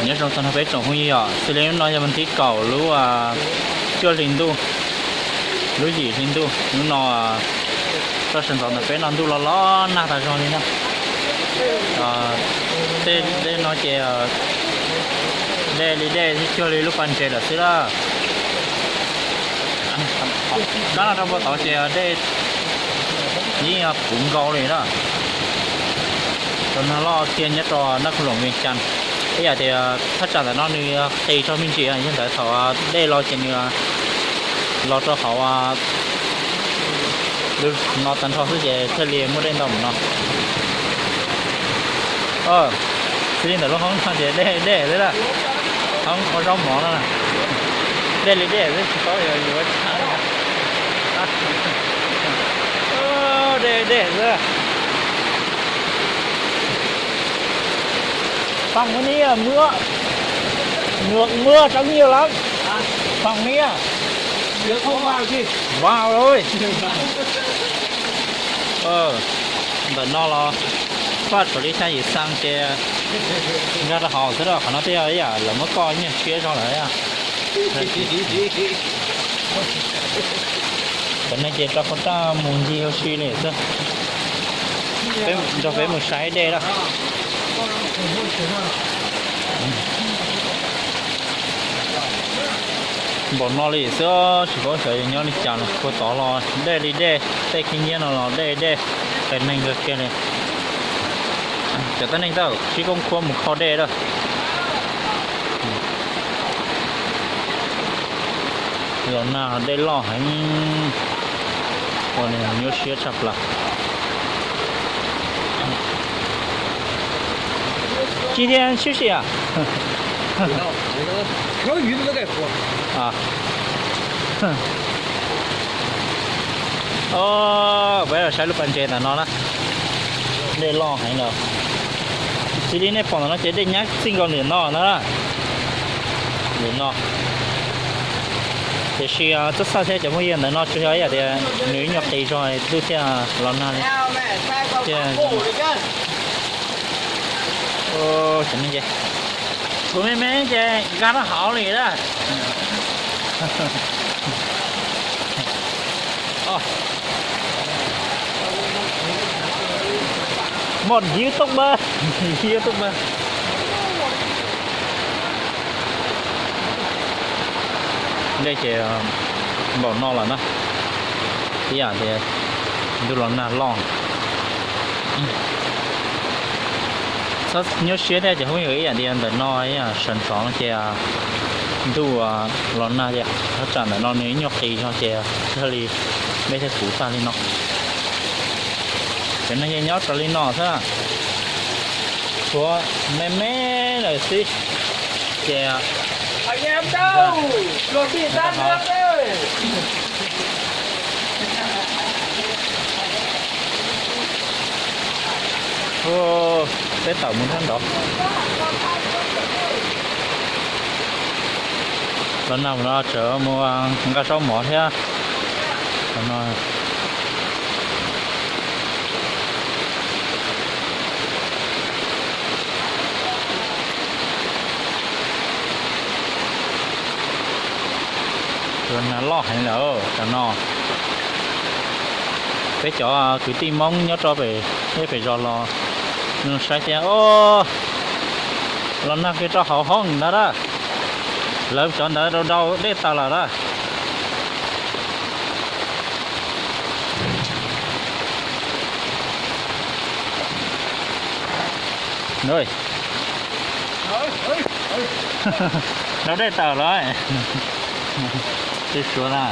Nyob zoo tag nrho peb tsoom phooj ywg os, xws li hnub no yog vas thib kaum lub cuaj hli ntuj, lub yim hli ntuj. Hnub no toj sawv ntxov ntawm peb no ntuj los los nag tas zog li na. Tej dej no ces dej li dej thiab cuag li lub pas ntses lawm xwb lawm. Kab no rau puag tod ces dej yeej puv nkaus li na. Los nag loj kiag nyob rau Naj Khoos Loos, Vias Cas, ib yam tias thaj tsam ntawm no nws qis tshaj me ntsis, yog ntawd thaum dej los ces nws los rau hauv no tag nrho xwb ces thiaj li muaj dej ntau mus no. Xws li ntawm lub hoob no ces dej dej xwb na, hoob ua zaub mov no, dej li dej xwb tsis paub yuav ua cas. Dej dej xwb. Phòng cái này mưa, nước mưa trắng nhiều lắm. Phòng này. Nước không vào chứ. Vào rồi. Ntawm no los koj tshuav li xya yim xees ces nkag rau hauv xwb, qhov no twb yog ib yam lawv muab koj nyiaj tshiab zog lawm. Cov neeg ces rau qhov raj mus ncig ua si li xwb. Nrog peb mus saib dej lawm. Npaum no li xwb tsis paub xyov yuav nyob li cas no, puag tod los dej li dej, tej khib nyiab no los dej dej, qias neeg kawg kiag li. Cov tuab neeg tau sib koob khuab mus kho dej lawm. Los nag dej loj heev, ua nyuaj siab tshaj plaws. Tsis tias siab siab a. Peb los saib lub pas ntses ntawm no na, dej loj heev lawm. Xws li nej pom ntawm no ces dej nyab txij nkaus ntawm no na, ntawm no. Tiam sis txhob xav thiab cov phooj ywg, ntawm no tsuas yog ib yam tias nws ib nyuag qis zog ntuj thiaj los nag li. Kuv me me ces nkag rau hauv li na. Một YouTube, YouTube. Dej ces npaum no lawm na, ib yam tias ntuj los nag loj. Txhob nyuaj siab thiab cov phooj ywg, ib yam tias ntawm no sawv ntxov no ces ntuj los nag ces thaj tsam ntawm no nws ib nyuag qis zog ces thiaj li dej thiaj puv tag li no. Cov neeg ces nyob raws li no xwb, tshuav me me lawm xwb ces peb tawm mus nrab nrad. Los nag no tseem mus nqa zaub mov thiab. Los nag loj heev lawm tam no. Peb cov kwv tij Hmoob nyob rau pem zos los saib thiab, o, los nag kiag rau hauv hoob ntawd na. Lawv cov ntawd rau rau dej tawm lawm na. Rau dej tawm lawm. Tsis suav na.